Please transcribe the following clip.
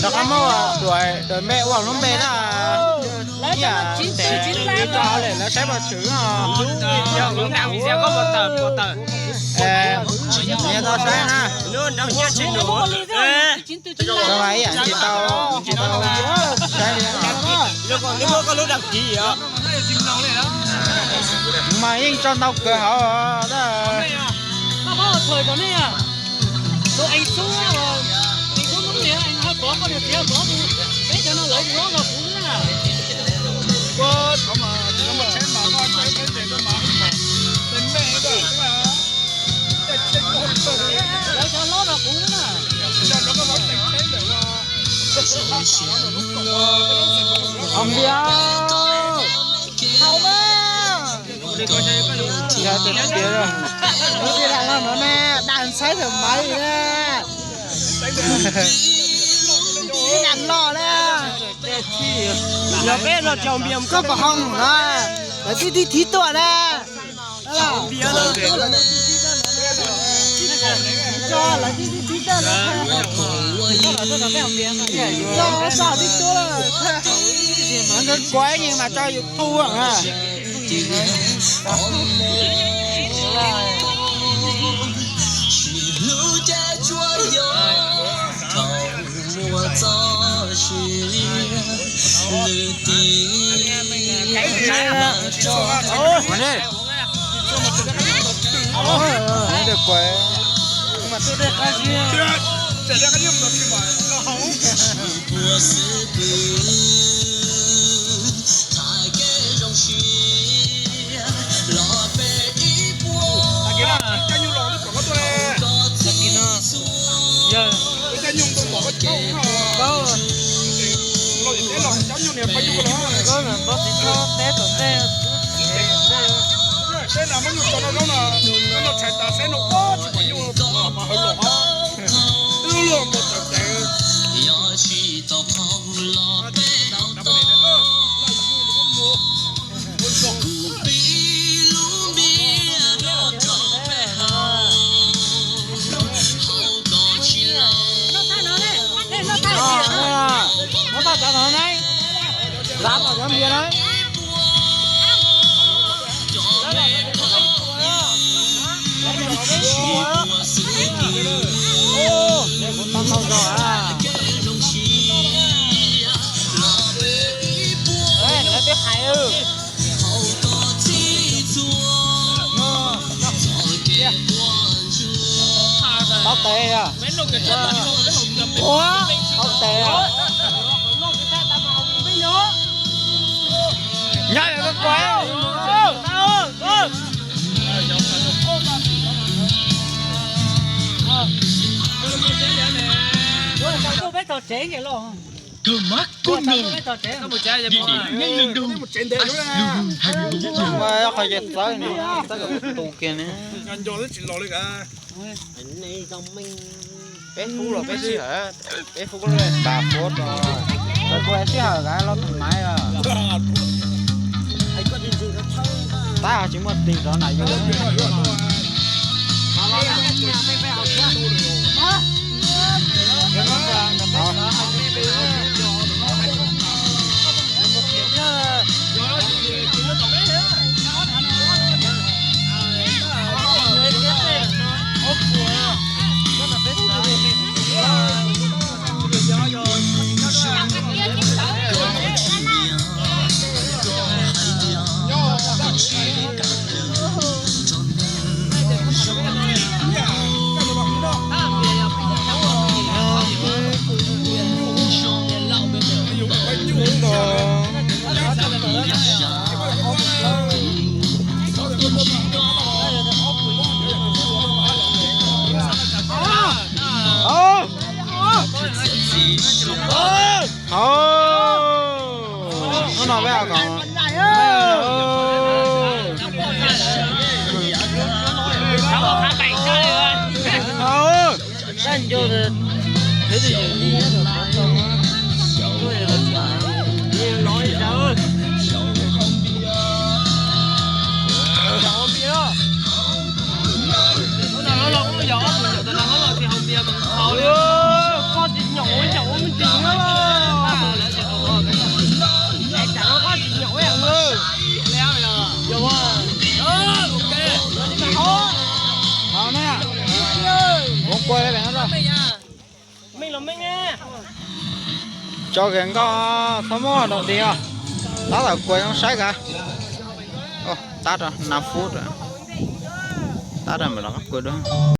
Nrog qab muab duais, duais npe ua lub npe na. Ib yam tes nws tso hauv lawm lawv saib pom tshwm no. Nyias tau saib na. Tsis tau, tsis tau saib li. Mas yeej tso ntau kawg hauv. Hauv npias, hauv mas. Lub sij hawm no ne, dag ntxhab xav maiv na. Ib dag loj na. Yog peb no tsaus npias koj pom hoo no, lawv tib tib thib tuaj na. Kuv ib yeej mas tso YouTube na. Tau tes, ua, tau tes. Nyob peb tog tsev los. Kawg mas kub nws. Địa điểm ngay lần đầu. Qhov ces txawb, txawb tus kiag ne. Peb fub los peb sij hawm, peb fub los ba fub os. Lawv kuj sij hawm kav los tus maiv os. Tab tsis muaj tis rov nram yus. Hnub no peb kom Tso kiag nkoj, txhob muab dog dig os. Tab tom kuas zoo saib kav. Tab rau nav fub rau. Tab rau mam los kuas dua.